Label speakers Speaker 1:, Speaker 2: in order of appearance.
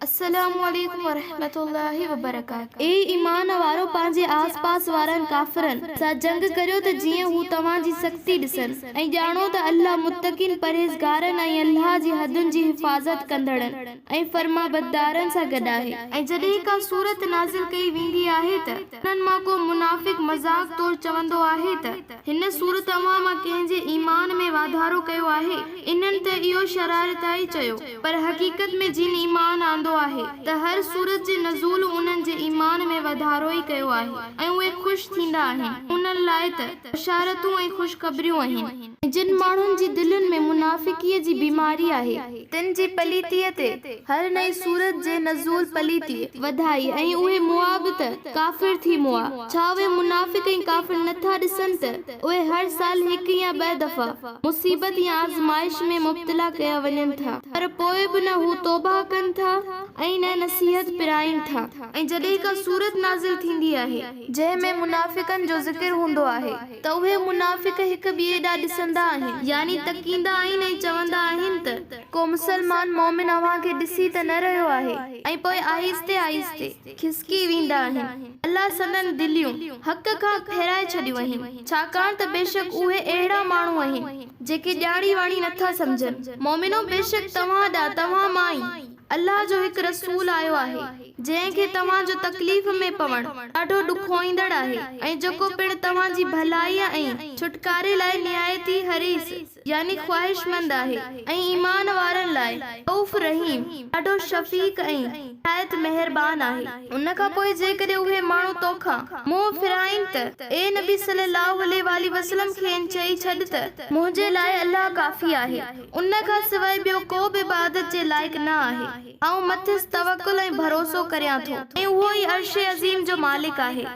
Speaker 1: السلام عليڪم ورحمة الله وبرڪاته اي ايمان وارؤ! پنهنجي آس پاس وارن ڪافرن سان جنگ ڪريو ته جيئن هو توهان جي سختي ڏسن ۽ ڄاڻو ته الله متقين، پرهيزگارن ۽ الله جي حدن جي حفاظت ڪندڙن ۽ فرمانبردارن سان گڏ آهي. ۽ جڏهن ڪا سورت نازل ڪئي ويندي آهي ته انهن مان ڪو منافق مذاق طور چوندو آهي ته هن سورت اوهان مان ڪنهن جي ايمان ۾ واڌارو ڪيو آهي؟ انهن ته اهو شرارتائي چيو، پر حقيقت ۾ جن ايمان آندو آهي ته هر سورت جي نزول انهن جي ايمان ۾ واڌارو ئي ڪيو آهي ۽ اهي خوش ٿيندا آهن، انهن لاء ته بشارتون ۽ خوشخبريون آهن. ۽ جن ماڻهن جي دلين ۾ منافقيء جي بيماري آهي، تن جي پليتيء تي هر نئين سورت جي نزول پليتي وڌائي ۽ اهي مئا به ته ڪافر ٿي مئا. ڇا اهي منافق ۽ ڪافر نه ٿا ڏسن ته اهي هر سال هڪ يا ٻه دفعا مصيبت يا آزمائش ۾ مبتلا ڪيا وڃن ٿا پر پوء به نه هو توبهه ڪن ٿا ۽ نه نصيحت پرائين ٿا. ۽ جڏهن ڪا سورت نازل ٿيندي آهي جنهن ۾ منافقن جو ذڪر هوندو آهي ته اهي منافق هڪ ٻئي ڏانهن ڏسندا آهن يعني تڪيندا آهن ۽ چوندا آهن ته ڪو مسلمان مؤمن اوهان کي ڏسي ته نه رهيو آهي ۽ پوء آهستي آهستي کسڪي ويندا آهن. الله سندن دليون، حق کان، ڦيرائي ڇڏيون آهن، ڇاڪاڻ ته بيشڪ اهي اهڙا ماڻهو آهن، جيڪي ڄاڻي واڻي نٿا سمجهن. مؤمنو! بيشڪ توهان ڏانهن توهان مان ئي الله جو هڪ رسول آيو آهي، جنهن کي توهان جو تڪليف ۾ پوڻ ڏاڍو ڏکوئيندڙ آهي ۽ جيڪو پڻ توهان جي ڀلائيء ۽ ڇوٽڪاري لاء نهايت ئي حريص، يعني خواهشمند آهي ۽ ايمان وارن لاء رئوف رحيم، ڏاڍو شفيق ۽ نهايت مهربان آهي. ان کان پوء جيڪڏهن اهي ماڻهو توکان منهن ڦيرائين ته، اي نبي صلّي اللّٰه عليه واٰله وسلّم کين چئي ڇڏ ته، منهنجي لاء الله ڪافي آهي، ان کان سواء ٻيو ڪو به عبادت جي لائق نه آهي، آئون مٿس توڪل ۽ ڀروسو ڪريان ٿو ۽ اهو ئي عرش عظيم جو مالڪ آهي.